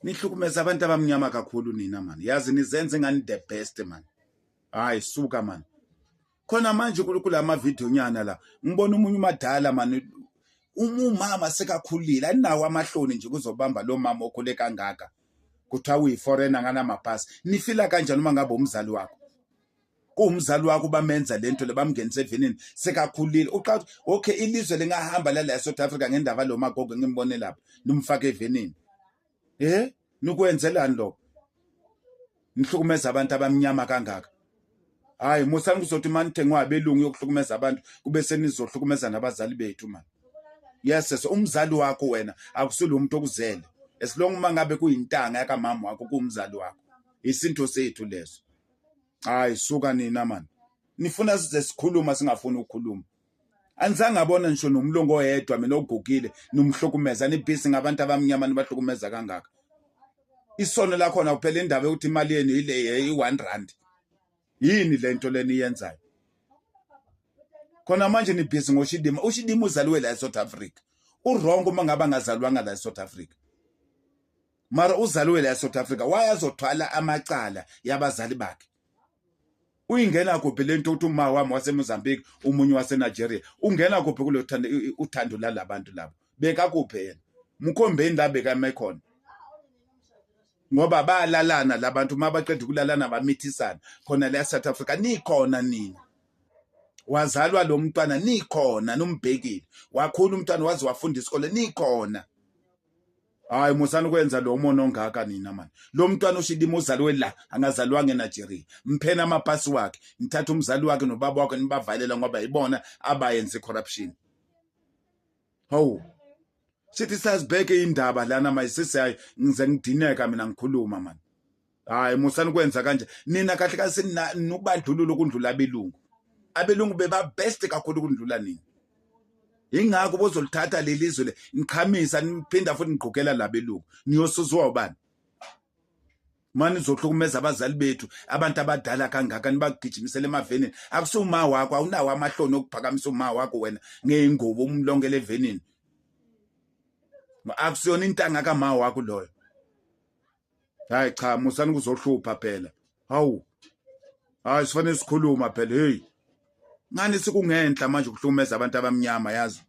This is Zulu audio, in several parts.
Nihlukumeza abantu abamnyama kakhulu nina man. Yazi nizenze ngani the best man. Hayi suka man. Khona manje kulama video nyana la. Ngibona umunye umadala man umama sekakhulile aninawo amahloni nje kuzobamba lo mama okhule kangaka. Kuthiwa uyi-foreigner nganamapasi. Nifila kanjani uma ngabe umzali wakho? Kuwumzali wakho bamenza lento le bamngenisa evenini sekakhulile. Uqala okay ilizwe lingahamba la la eSouth Africa ngendaba lo magogo ngimbone lapha nimfake evenini. Eh nikwenzelani lokho? Nihlukumeza abantu abamnyama kangaka. Hayi musani kuzothi manithengwa abelungu yokuhlukumeza abantu kube senizohlukumeza nabazali bethu man. Yes yes umzali wakho wena akusulo umuntu okuzele. As long uma ngabe kuyintanga yakamama wakho kuwumzali wakho. Isinto sethu leso. Hayi suka nina man. Nifuna size sikhuluma singafuni ukukhuluma. Anizange ngabona ngisho nomlungu oyedwa mina ogugile nimhlukumeza nibhizi ngabantu abamnyama nibahlukumeza kangaka. Isono lakhona kuphela indaba yokuthi imali yenu ile i-1 rand. Yini lento leni iyenzayo? Khona manje nibhizi ngoShidima. UShidima uzaliwe la eSouth Africa. Uwrong uma ngabe angazalwanga la eSouth Africa. Mara uzaliwe la eSouth Africa. Why azothwala amacala yabazali bakhe? Uyingena kuphi lento ukuthi uma wami waseMozambique umunye waseNigeria ungena kuphi kulo thando uthando lalabantu labo beka kuphi yena mkhombeni la bekame khona ngoba bayalalana labantu uma baqeda ukulalana bamithisana khona la South Africa nikhona nina wazalwa lo mntwana nikhona nombhekile wakhula umntwana waze wafunda isikole nikhona. Hayi musani ukwenza lo mona ongaka nina mani. Lo mntwana uShidima uzalwe la angazalwanga eNigeria. Mpheni amapasi wakhe, nithathe umzali wakhe nobaba wakhe nibavalela ngoba ibona abayenze corruption. Hawu. Sithi sazibheke indaba lana manje sisi hayi ngize ngidineka mina ngikhuluma mani. Hayi musani kwenza kanje. Nina kahle kahle nobandlululo kundlula abelungu. Abelungu beba best kakhulu kundlula nina. Ingakho bozolithatha leli zwe le niqhamisa niphinda futhi nigqokela labelungu. Niyosuzwa ubani? Mani nizohlukumeza abazali bethu abantu abadala kangaka nibagijimisele emavenini. Akusuma wakho awunawo amahloni okuphakamisa uma wakho wena ngeyingubo umlongele evenini. Akusiyona intanga kama wakho loyo. Hayi cha musani kuzohlupha phela. Hawu. Hayi sifanele sikhuluma phela hey. Ngani sikungenhla manje ukuhlukumeza abantu abamnyama yazi.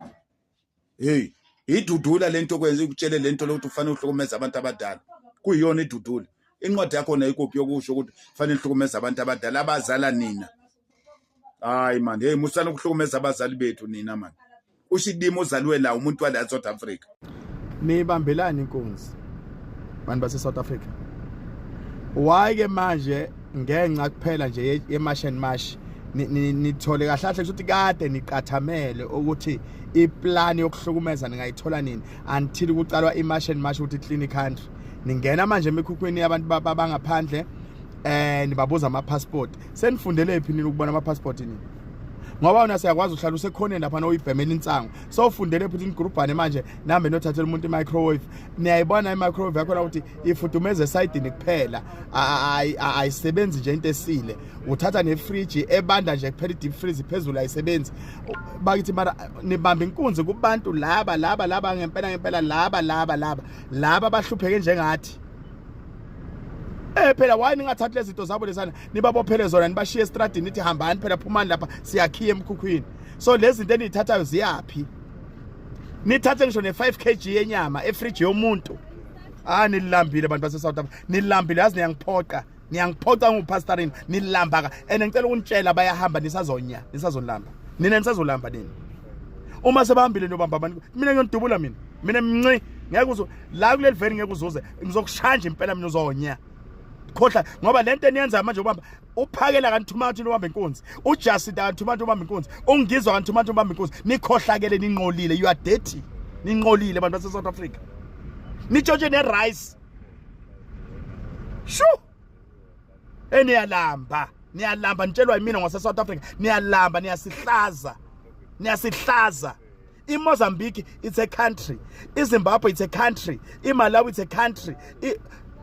Hey, idudula lento kwenza ikutshele lento lokuthi ufanele uhlukumeza abantu abadala. Kuyiyona idudula. Incwadi yakho nayo ikuphi yokusho ukuthi fanele uhlukumeza abantu abadala abazala nina. Hayi man, hey musani ukuhlukumeza abazali bethu nina man. UShidima uzaliwe la umuntu wala South Africa. Nibambelani inkunzi bantu base South Africa. Why ke manje ngenxa kuphela nje ye March and March nithole kahle kahle ukuthi kade niqathamele ukuthi iplan yokuhlukumeza ningayithola nini until kucalwa iMarch and March ukuthi clean country. Ningena manje emikhukhwini yabantu bangaphandle nibabuza ama passport. Senifundele phi nini ukubona ama passport nini? Ngoba wena siyakwazi uhlala usekhoneni lapha noyibhemela insango. So ufundele futhi nigrubhane manje nambe nothathela umuntu i-microwave. Niyayibona i-microwave yakhona ukuthi ifudumeza esayidini kuphela. Ayisebenzi nje into esile. Uthatha nefridge ebanda nje kuphela i-deep freeze phezulu ayisebenzi. Bakithi mara nibamba inkunzi kubantu laba laba laba ngempela ngempela laba laba laba laba abahlupheke njengathi. Phela why ningathathi lezi zinto zabo lesana nibabophele zona nibashiye estradini nithi hambani phela phumani lapha siyakhiya emkhukhwini. So lezi zinto enizithathayo ziyaphi? Nithathe ngisho ne-5 kg yenyama efridge yomuntu. Ah nilambile abantu base South Africa. Nilambile yazi niyangiphoqa. Niyangiphoqa ngupastorini nilamba ka. And ngicela ukunitshela bayahamba nisazonya, nisazolamba. Nina nisazolamba nini? Uma sebahambile nobamba abantu mina ngiyonidubula mina. Mina mnci ngeke uzo la kuleli veni ngeke uzuze ngizokushaya nje impela mina uzonya. Khohla ngoba lento eniyenza manje ubamba uphakela kanti uthi ubamba inkunzi uJustin kanti uthi ubamba inkunzi ungizwa kanti uthi ubamba inkunzi nikhohlakele ninqolile you are dirty ninqolile abantu base South Africa nitshontshe ne rice shu eniyalamba niyalamba nitshelwa yimina ngwase South Africa niyalamba niyasihlaza niyasihlaza. IMozambique it's a country, iZimbabwe it's a country, iMalawi it's a country.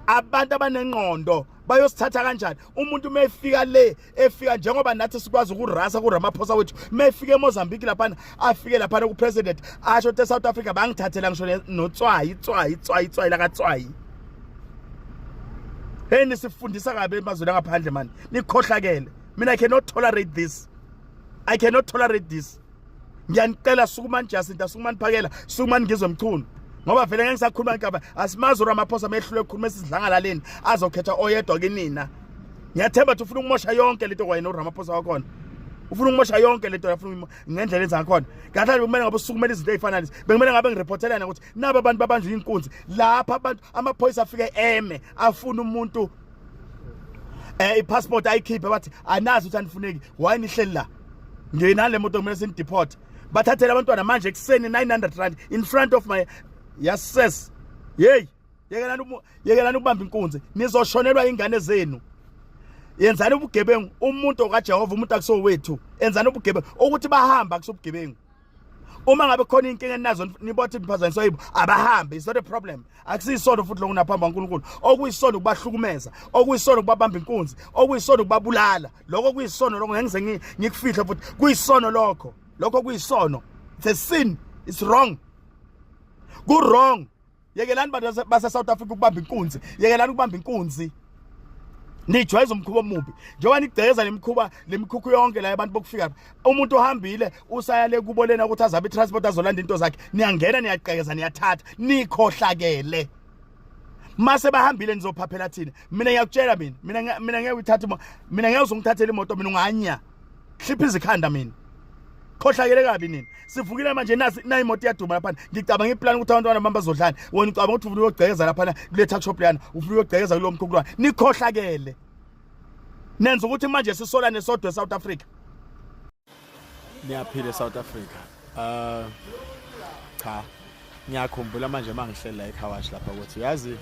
Abantu abanengqondo bayosithatha kanjani umuntu mefika le efika njengoba nathi sikwazi ukurasa kuRamaphosa wethu mefika eMozambique laphana afike laphana kupresident asho ukuthi eSouth Africa bangithathela ngisho notswayi tswayi tswayi tswayi lakatswayi. Hey, nisifundisa kabi emazweni angaphandle mani, nikhohlakele. Mina I cannot tolerate this, I cannot tolerate this. Ngiyanicela, sukumani Jacinta, sukumani Phakela, sukumani Ngizwe Mchunu, ngoba vele ngeke ngisakhuluma ngaba asimazi uRamaphosa mehlule ukukhuluma esidlangalaleni azokhetha oyedwa kinina. Ngiyathemba ukuthi ufuna ukumosha yonke lento kwayena uRamaphosa wakhona, ufuna ukumosha yonke lento, yafuna ngendlela enza ngakhona. Kahle kumele ngabe usukumela izinto ezifana nalezi, bekumele ngabe ngireportelana ukuthi naba abantu babanjwe inkunzi lapha, abantu amaphoyisa afike eme afuna umuntu ipassport ayikhiphe, bathi anazi ukuthi anifuneki, why nihleli la nginale moto, kumele sinideport. Bathathele abantwana manje ekuseni R900 in front of my, yes sis. Hey, yekelani, yekelani ukubamba inkunzi, nizoshonelwa ingane zenu. Yenzani ubugebengu umuntu kaJehova, umuntu akusowethu. Enzani ubugebengu ukuthi bahamba kusobugebengu. Uma ngabe khona inkinga enazo nibothi niphazanyiswa yibo, abahambe, it's not a problem. Akusiyisono futhi lokhu naphambi kaNkulunkulu. Okuyisono ukubahlukumeza, okuyisono ukubabamba inkunzi, okuyisono ukubabulala. Lokho kuyisono lokho, ngeke ngize ngikufihle futhi, kuyisono lokho, lokho kuyisono. It's a sin, it's wrong, ku wrong. Yekelani bantu base South Africa ukubamba inkunzi, yekelani ukubamba inkunzi, nijwayeza umkhuba omubi njengoba nigcekeza lemikhuba lemikhukhu yonke la abantu bokufika. Umuntu uhambile usayale kubo lena ukuthi azabe i-transport azolanda into zakhe, niyangena niyaqhekeza, niyathatha, nikhohlakele. Mase bahambile nizophaphela thina. Mina ngiyakutshela, mina ngeke uyithathe, mina ngeke uzongithathela imoto, mina unganya hlipha izikhanda. Mina khohlakele kabi nini. Sivukile manje, nasi na imoto iyaduma lapha. Ngicabanga iplan ukuthi abantwana bami bazodlani, wena ucabanga ukuthi ufuna uyogcekeza lapha kule tuck shop lana, ufuna uyogcekeza kulo mkhukhu. Nikhohlakele, nenza ukuthi manje sisolane sodwa eSouth Africa. Niyaphila eSouth Africa? Cha, ngiyakhumbula manje mangihleli la ecar wash lapha ukuthi uyazi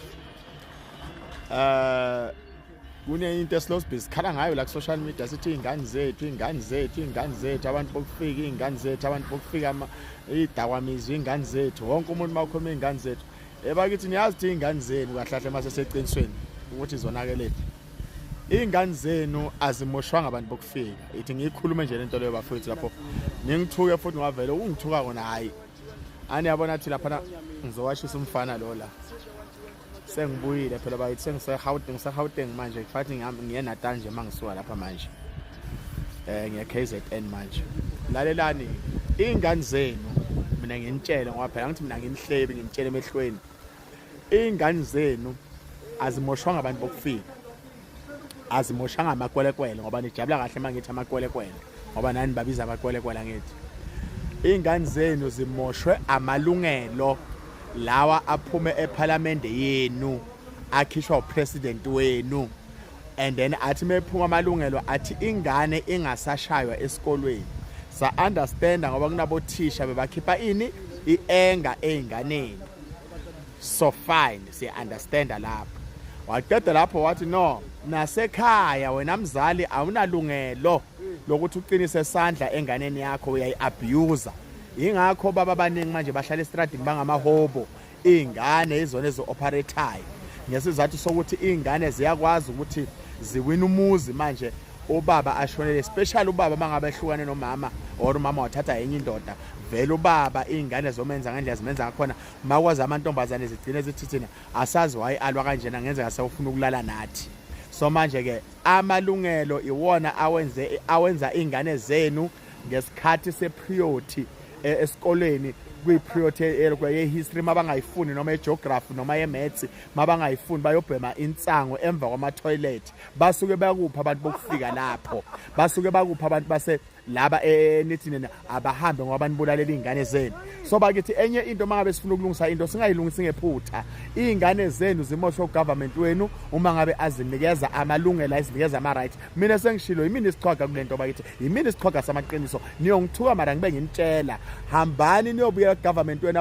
kunenye into esilosibhizi sikhala ngayo la ku-social media, sithi iy'ngane zethu, iy'ngane zethu, iy'ngane zethu, abantu bokufika, iy'ngane zethu, abantu bokufika, iy'dakamizwa, iy'ngane zethu, wonke umuntu uma ukhuluma iy'ngane zethu. Ebakithi, niyazi ukuthi iy'ngane zenu kahle kahle mase seqinisweni ukuthi zonakelephi? Iy'ngane zenu azimoshwanga abantu bokufika. Ithi ngiyikhulume nje lento leyo bafowethu, lapho ningithuke futhi ngavele ungithuka kona. Hhayi, aniyabona athi laphana ngizowashisa umfana lo la. Sengibuyile phela bayithi, sengise-Gauteng, ngise-Gauteng manje, kufanele ngiye Natal nje uma ngisuka lapha manje, ngiye KZN manje. Lalelani, iy'ngane zenu, mina nginitshele ngoba phela ngithi mina nginihlebi, nginitshele emehlweni, iy'ngane zenu azimoshwanga abantu bokufika, azimoshanga amakwelekwele, ngoba nijabula kahle uma ngithi amakwelekwele, ngoba nani babiza amakwelekwele. Angithi iy'ngane zenu zimoshwe amalungelo lawa aphume ephalamende yenu, akhishwa upresident wenu, and then athi mephuma amalungelo athi ingane ingasashaywa esikolweni. Sa understand ngoba kunabothisha bebakhipha ini ienga einganeni, so fine, siya understand lapho. Waqeda lapho wathi no, nasekhaya wena mzali awunalungelo lokuthi uqinise isandla enganeni yakho, uyayi-abuse. Ingakho baba abaningi manje bahlala estradini bangamahobo, iy'ngane izona ezi-operate-ayo, ngesizathu sokuthi iy'ngane ziyakwazi ukuthi ziwina umuzi manje ubaba ashonele, especially ubaba mangabe ehlukane nomama or umama wathatha enye indoda. Vele ubaba iy'ngane zomenza ngendlela zimenza ngakhona. Makwazi amantombazane zigcine zithi thina asazi waye alwa kanjena, ngenzeka sewufuna ukulala nathi. So manje-ke amalungelo iwona awenze awenza iy'ngane zenu ngesikhathi seperiod esikoleni, kwi-period ye-history mabangayifuni, noma ye-geography, noma ye-maths mabangayifuni, bayobhema insango emva kwama-toilet. Basuke bakuphi abantu bokufika lapho? Basuke bakuphi abantu base laba enithi nina abahambe ngoba banibulalela iy'ngane zenu? So bakithi, enye into, uma ngabe sifuna ukulungisa into, singayilungisi ngephutha. Iy'ngane zenu zimoshwe ugovernment wenu uma ngabe azinikeza amalungelo, azinikeza ama-right. Mina sengishilo, yimina isichwaga kule nto bakithi, yimina isichwaga samaqiniso. Niyongithuka mara ngibe nginitshela, hambani niyobuyela kugovernment wenu,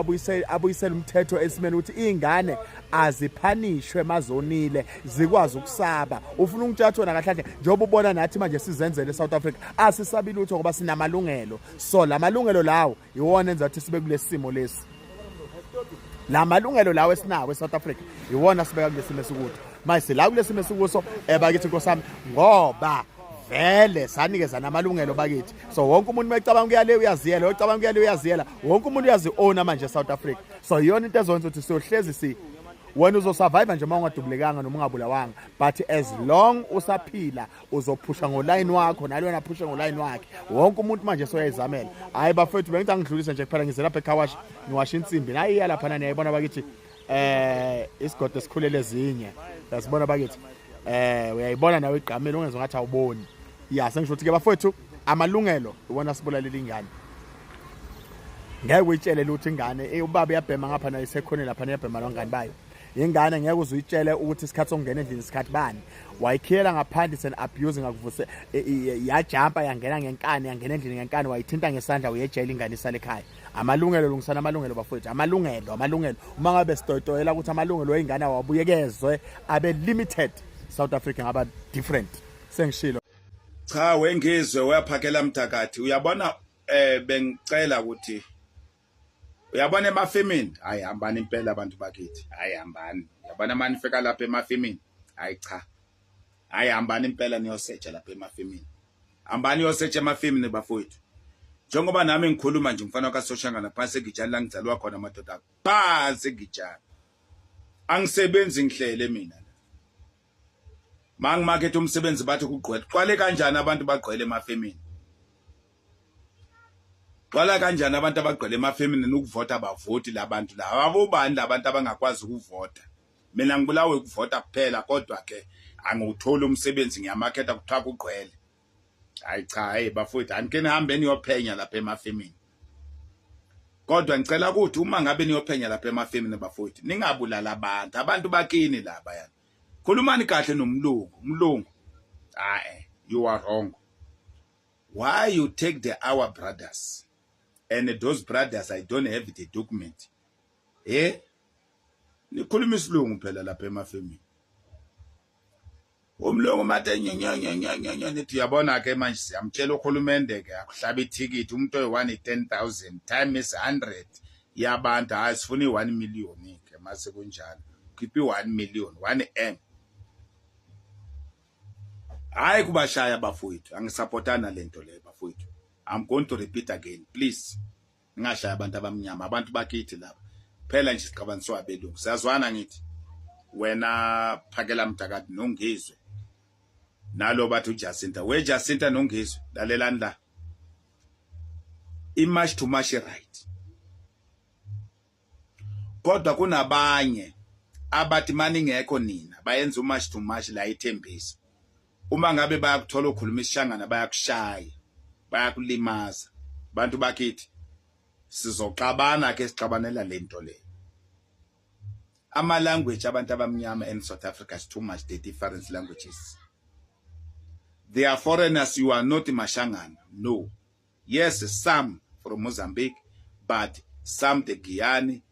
abuyisele umthetho esimeni ukuthi iy'ngane aziphanishwe mazonile, zikwazi ukusaba. Ufuna ungitshela wena kahle kahle, njengoba ubona nathi manje sizenzele eSouth Africa, asisabi lutho ngoba sinamalungelo. So la malungelo lawo iwona enza ukuthi sibe kulesi simo lesi. La malungelo lawo esinawo eSouth Africa iwona sibeka kulesi simo esikude manje, sila kulesi simo esikuso bakithi, nkosami, ngoba vele sanikezana amalungelo bakithi. So wonke umuntu mecabanga ukuyale uyaziyela, uyocabanga ukuyale uyaziyela, wonke umuntu uyazi-owna manje eSouth Africa. So iyona into ezokwenza ukuthi siyohlezi si Wena uzosurvive nje uma ungadubulekanga noma ungabulawanga, but as long usaphila uzophusha ngolayini wakho, nalona aphushe ngolayini wakhe. Wonke umuntu manje soyayizamela. Hayi bafethu, bengithi angidlulise nje kuphela, ngize lapha ecar wash ngiwasha insimbi. Nayi iya lapha, niyayibona bakithi, isigodo esikhulele ezinye, uyasibona bakithi, uyayibona nawe igqamile, ungezwa ngathi awuboni. Ya, sengisho ukuthi ke bafethu, amalungelo iwona sibulalela ingane. Ngeke uyitshele lutho ingane, ubaba uyabhema ngapha, nayo isekhoneni lapha niyabhema nongani bayo. Ingane ngeke uze uyitshele ukuthi isikhathi sokungena endlini isikhathi bani. Wayikhiyela ngaphandle, it's an abuse. Ngakuvuse yajampa yangena ngenkani, yangena endlini ngenkani, wayithinta ngesandla, uyejela ingane isale ekhaya. Amalungelo, lungisana amalungelo bafowethu, amalungelo, amalungelo. Uma ngabe sitoyitoyela ukuthi amalungelo wey'ngane awabuyekezwe abe limited, South Africa ngaba different. Sengishilo. Cha, wengizwe uyaphakela mthakathi, uyabona, bengicela ukuthi uyabona emafemini, hayi hambani impela abantu bakithi, hayi hambani. Uyabona mani fika lapha emafemini, hayi cha, hayi hambani impela niyosetsha lapha emafemini, hambani niyosetsha emafemini bafowethu. Njengoba nami ngikhuluma nje, mfana kaSoshangana, phansi eGijani la ngizalwa khona madoda, phansi eGijani. Angisebenzi, ngihlele mina la. Mangimakethe umsebenzi bathi kugcwele. Gcwale kanjani abantu bagcwele emafemini? Gcwala kanjani abantu abagcwele emafemini nokuvota abavoti labantu laba? Abobani labantu abangakwazi ukuvota? Mina ngibulawe ukuvota kuphela, kodwa ke angiwutholi umsebenzi, ngiyamaketha kuthiwa kugcwele. Hayi cha, hey bafowethu, anike nihambe niyophenya lapha emafemini. Kodwa ngicela ukuthi uma ngabe niyophenya lapha emafemini bafowethu, ningabulala abantu, abantu bakini laba yana. Khulumani kahle nomlungu, umlungu. Hayi, you are wrong. Why you take the our brothers? And those brothers, I don't have the document. Eh? Nikhuluma isilungu phela lapha emafemini. Umlungu mathe nyenyenyenyenyenye, nithi uyabona ke manje siyamtshela uhulumende ke akuhlaba ithikithi umuntu oyi-1 i-10,000 times 100 yabantu. Hayi, sifuna i-1 million ke mase kunjalo, khipha i-1 million, 1 M. Hayi kubashaya bafowethu, angisupportana lento leyo bafowethu. I'm going to repeat again, please ningashaya abantu abamnyama, abantu bakithi laba. Phela nje sixabaniswa abelungu, siyazwana. Ngithi wena phakela mdakadi nongizwe nalo bathi uJacinta, we Jacinta nongizwe, lalelani la, imarch to march right, kodwa kunabanye abathi maningekho nina bayenza umarch to march la ithembisa. Uma ngabe bayakuthola ukhuluma isishangana, bayakushaya, bayakulimaza. Bantu bakithi, sizoxabana ke, sixabanela lento le. Ama language abantu abamnyama in South Africa is too much, the different languages. They are foreigners. You are not Mashangana, no. Yes, some from Mozambique, but some the Giyani,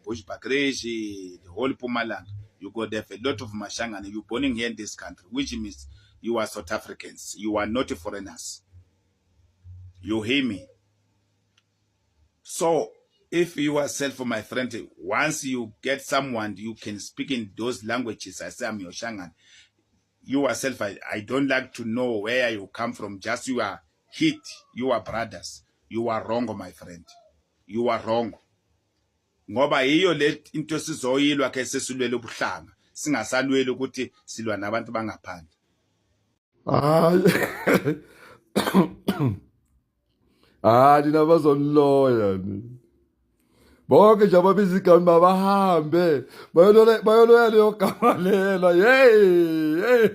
Bushbuckridge, the whole Mpumalanga, you got there a lot of Mashangana. You born here in this country, which means you are South Africans, you are not foreigners. You hear me? So if you yourself, my friend, once you get someone you can speak in those languages, I say I'm your Shangan. You yourself, I don't like to know where you come from. Just you are hit, you are brothers. You are wrong, my friend. You are wrong. Ngoba yiyo le into sizoyilwa ke, sesilwele ubuhlanga. Singasalweli ukuthi silwa nabantu bangaphandle. Hayi hayi, nina bazoniloya ni bonke nje ababiza igama, mabahambe bayoloya leyo gama lela. Hey hey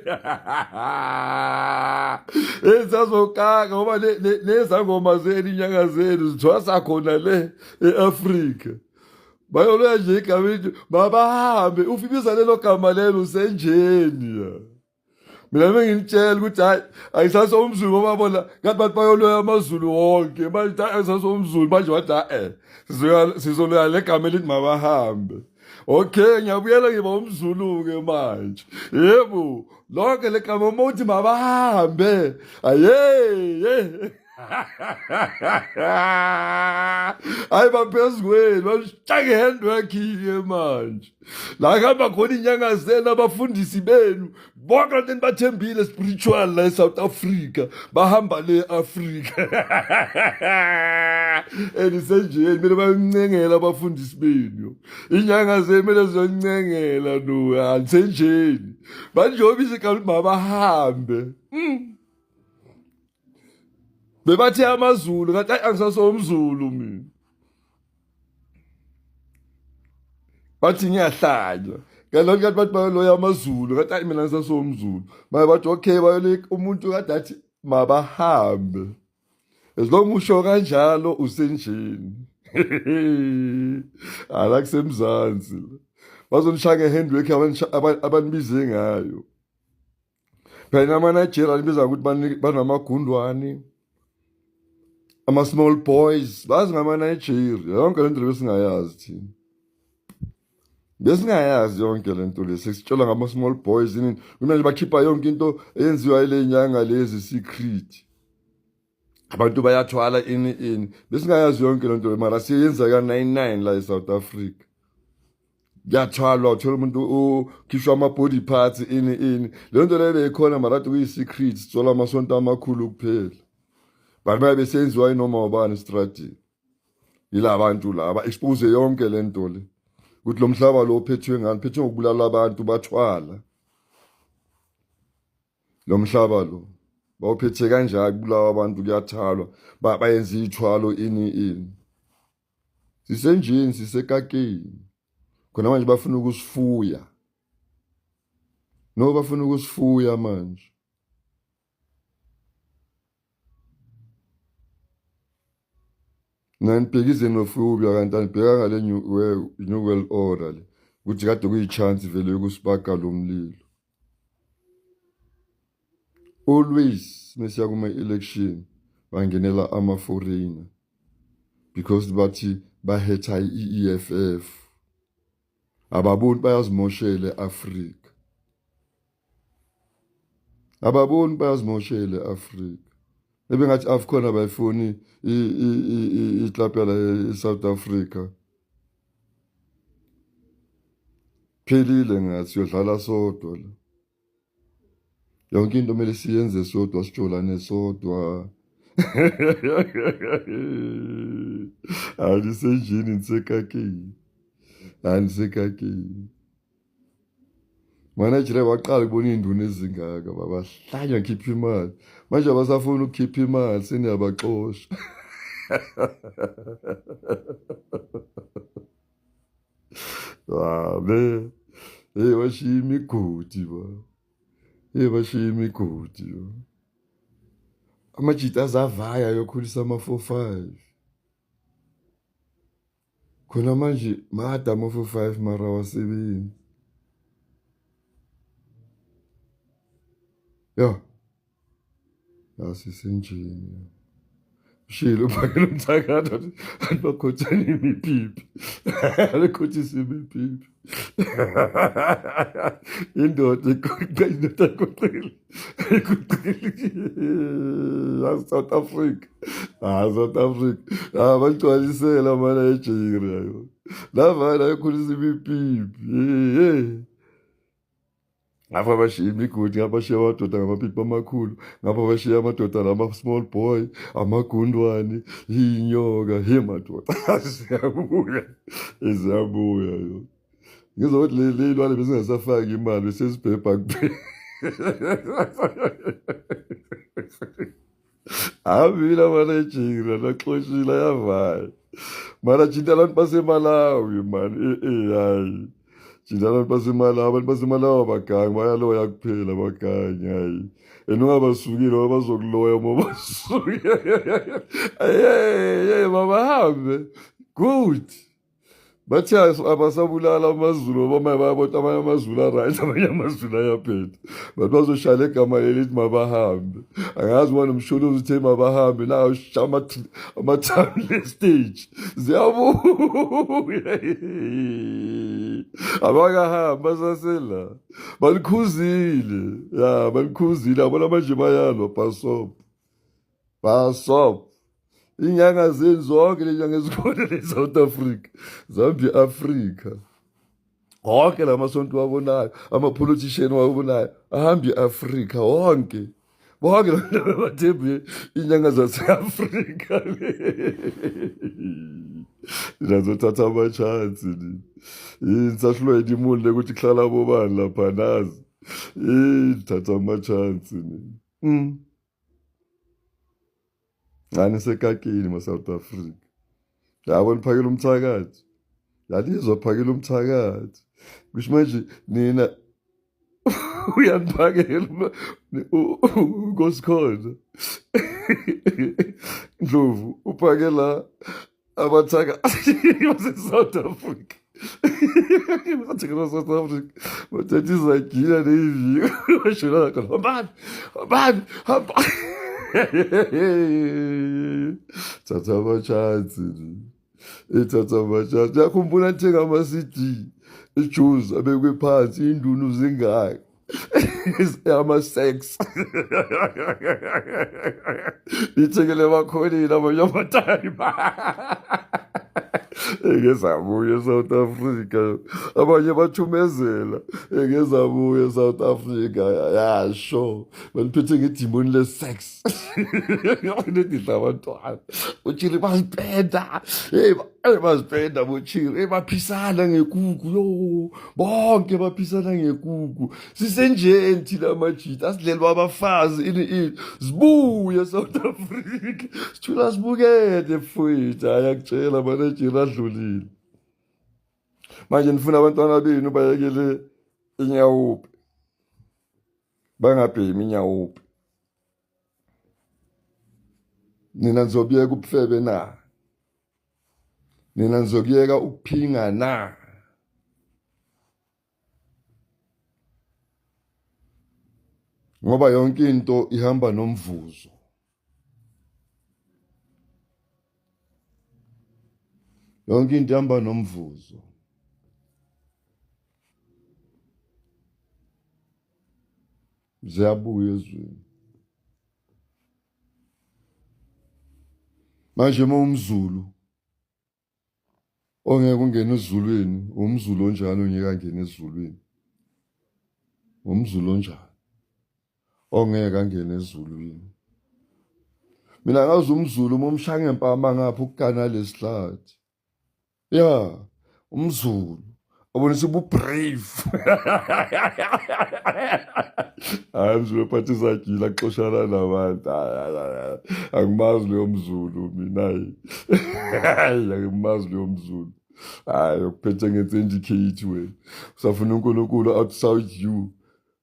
hey, sazokaka ngoba lezangoma zenu, inyanga zenu zithwasa khona le e-Afrika. Bayoloya nje igama elithi mabahambe, ufibiza lelo gama lelo usenjeni. Mina bengimtshela ukuthi hayi, ayisase umZulu, ngoba bona ngathi bathi bayoloya amaZulu wonke manje. Hayi, ayisase umZulu manje. Wathi eh sizoloya le gama elithi mabahambe. Okay, ngiyabuyela, ngiba umZulu-ke manje. Yebo, lonke le gama uma uthi mabahambe, aye ye. Hayi baphezu kwenu bashaya i-handwork ke manje la kuhamba khona inyanga zenu abafundisi benu bonke abantu enibathembile spiritual la e-South Africa bahamba le Africa enisenjeni kumele bayoncengela abafundisi benu inyanga zenu kumele ziyoncengela no anisenjeni banjengoba isigaba ukuthi mabahambe Bebathe amaZulu kanti ayi angisasomzulu mina. Bathi ngiyahlanya. Kanti kanti bathi bayoloya amaZulu kanti ayi mina ngisasomzulu. Maye bathi okay bayole umuntu kade athi mabahambe. As long usho kanjalo usenjeni. Ala kusemzansi. Bazonishaya ngehandwork abanibize ngayo. Phela nama-Nigeria nibiza ukuthi banamagundwane ama-small boys bazi ngama-Nigeria yonke le nto le besingayazi thina besingayazi yonke le nto le sesitshelwa ngama-small boys ini kumanje bakhipha yonke into eyenziwa ile nyanga lezi secret abantu bayathwala ini ini besingayazi yonke le nto mara siyenza ka-99 la e-South Africa kuyathwalwa uthola umuntu ukhishwa ama-body parts ini ini leyo nto leyo beyikhona mara kuyi-secret sithola amasonto amakhulu kuphela but baye besenziwa inoma ubani estradini yila bantu laba expose yonke le nto le ukuthi lo mhlaba lo uphethwe ngani phethwe ngokubulala abantu bathwala lo mhlaba lo bawuphethe kanjani kubulawa abantu kuyathalwa bayenza iy'thwalo ini ini sisenjini sisekakeni khona manje bafuna ukusifuya no bafuna ukusifuya manje nanibheka i-xenophobia kanti anibhekanga le new world order le ukuthi kade kuyi-chance vele yokusipaka lo mlilo always mesiya kuma-election bangenela ama-foreigner because bathi bahetha i-EFF ababoni bayazimoshela e-Afrika ababoni bayazimoshela e-Afrika ebengathi AFCON abayifuni i-club yala e-South Africa phelile ngathi siyodlala sodwa la yonke into kumele siyenze sodwa sijolane sodwa alisenjini nisekakeni alisekakeni manager waqala ukubona iy'nduna ezingaka babahlanya khipha imali manje abasafuni ukukhipha imali seniyabaxosha Abe. Hey bashiya imigodi ba. Hey bashiya imigodi ba. Amajita azavaya ayokhulisa ama-45. Khona manje made ama-45 mara awasebenzi. Yo. Asisenjini. Shilo uphakela umthakathi athi athi bakhothane imipipi. Alekhothisa imipipi. Indoda iguqe indoda iguqile. Iguqile. South Africa. Ah South Africa. Ah bagcwalisela mana eJeria yo. Lavana ayokhulisa imipipi. Hey. Ngapha bashiya imigodi ngapha bashiya amadoda ngamapipi amakhulu ngapha bashiya amadoda nama-small boy amagundwane iy'nyoka he madoda ziyabuya ziyabuya yo ngizwa ukuthi le lwane besingasafaki imali besesibhebha kuphela Hambile amaNigeria naxoshile ayavaya. Mara tshintsha abantu baseMalawi man. Eh eh hayi. Tshintsha abantu baseMalawi, abantu baseMalawi abagangi bayaloya kuphela abagangi hayi. And ungabasukile ngoba bazokuloya uma ubasukile. Hey hey mabahambe. Good. Bathi abasabulala amaZulu ngoba manje bayabona amanye amaZulu a-right amanye amaZulu ayaphetha but bazoshaya legama leli lithi mabahambe angazi uma nomsholozi uthe mabahambe nawo shaya amathamu le-stage ziyabuya abakahambi basasela balikhuzile ya balikhuzile abona manje bayalwa bhasobho. Basop. Inyanga zenu zonke lenyanga ezikhona le-South Africa, Zambia, Africa. Wonke la masonto wabonayo, ama-politician wabonayo, ahambe i-Afrika wonke. Bonke labantu bathembe inyanga zase-Afrika. Nizothatha ama-chance ni. Yini sahlulwa yini le ukuthi kuhlala bobani lapha nazi. Yini thatha ama-chance ni. Ngani sekakini ma-South Africa. Yabo niphakela umthakathi. Yalizwa phakela umthakathi. Kusho manje nina uyaniphakela uNkosikhona. Ndlovu uphakela abathakathi base-South Africa. Bathakela South Africa. Bathatha izagila neyiviko. Bashona khona. Hambani, hambani, hambani. Thatha ama-chance nje. Ithatha ama-chance. Ngiyakhumbula ngithenga ama-CD ejuice abekwe phansi indunu zingaka. Ama-sex. Ithekele emakhoneni amanye amatayima. Engezabuya eSouth Africa. Abanye bathumezela engezabuya eSouth Africa. Yasho. Baliphethe ngedimoni le-sex. Nedidla abantwana. Utshiri bazipenda. Hey, bazipenda botshiri. Hey, baphisana ngekuku. Yo, bonke baphisana ngekuku. Sisenjeni thina amajita asidlelwa abafazi ini ini. Sibuye South Africa. Sithula sibukele mfowethu. Hayi akutshela manejeri adlulile. Manje nifuna abantwana benu bayekele inyawupe. Bangabhemi inyawupe. Nina nizobuyeka ubufebe na? Nina nizokuyeka ukuphinga na? Ngoba yonke into ihamba nomvuzo. Yonke into ihamba nomvuzo. Ziyabuya ezweni. Manje uma umZulu ongeke ungene ezulwini, umZulu onjani ongeke angene ezulwini? UmZulu onjani ongeke angene ezulwini? Mina ngazi umZulu uma umshaya ngempama ngapha ukugana lesihlathi. Ya, umZulu abonisa ubu-brave. Hayi umZulu ophatha izagila axoshana nabantu. Hayi hayi hayi. Angimazi loyo mZulu mina hayi. Hayi angimazi loyo mZulu. Hayi ukuphethe nge-syndicate wena. Usafuna uNkulunkulu outside you.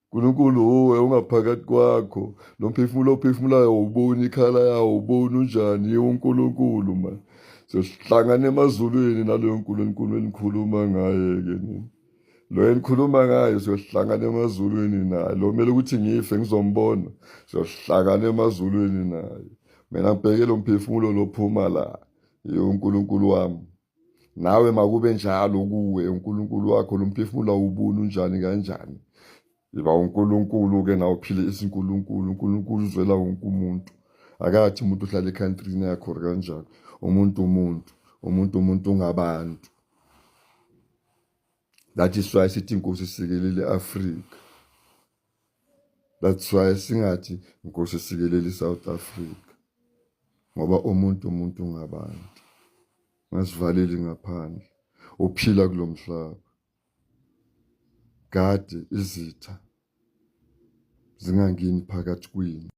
Nkulunkulu uwe ungaphakathi kwakho lo mphefumulo ophefumulayo awuboni ikhala yawo awuboni unjani yiwo uNkulunkulu man siyohlangana emazulwini naloyo Nkulunkulu enikhuluma ngaye-ke nina lo enikhuluma ngaye siyohlangana emazulwini naye lo kumele ukuthi ngife ngizombona siyohlangana emazulwini naye mina ngibheke lo mphefumulo lophuma la yiwo uNkulunkulu wami nawe makube njalo kuwe uNkulunkulu wakho lo mphefumulo awubuni unjani kanjani yiba uNkulunkulu ke nawe uphile isinkulunkulu uNkulunkulu uzwela wonke umuntu akathi umuntu uhlala ekhantrini yakho kanjani umuntu umuntu umuntu umuntu ungabantu that is why sithi inkosi sikelele Afrika that's why singathi inkosi sikelele South Africa ngoba umuntu umuntu ngabantu ngasivaleli ngaphandle uphila kulomhlaba gade izitha zingangeni phakathi kwenu.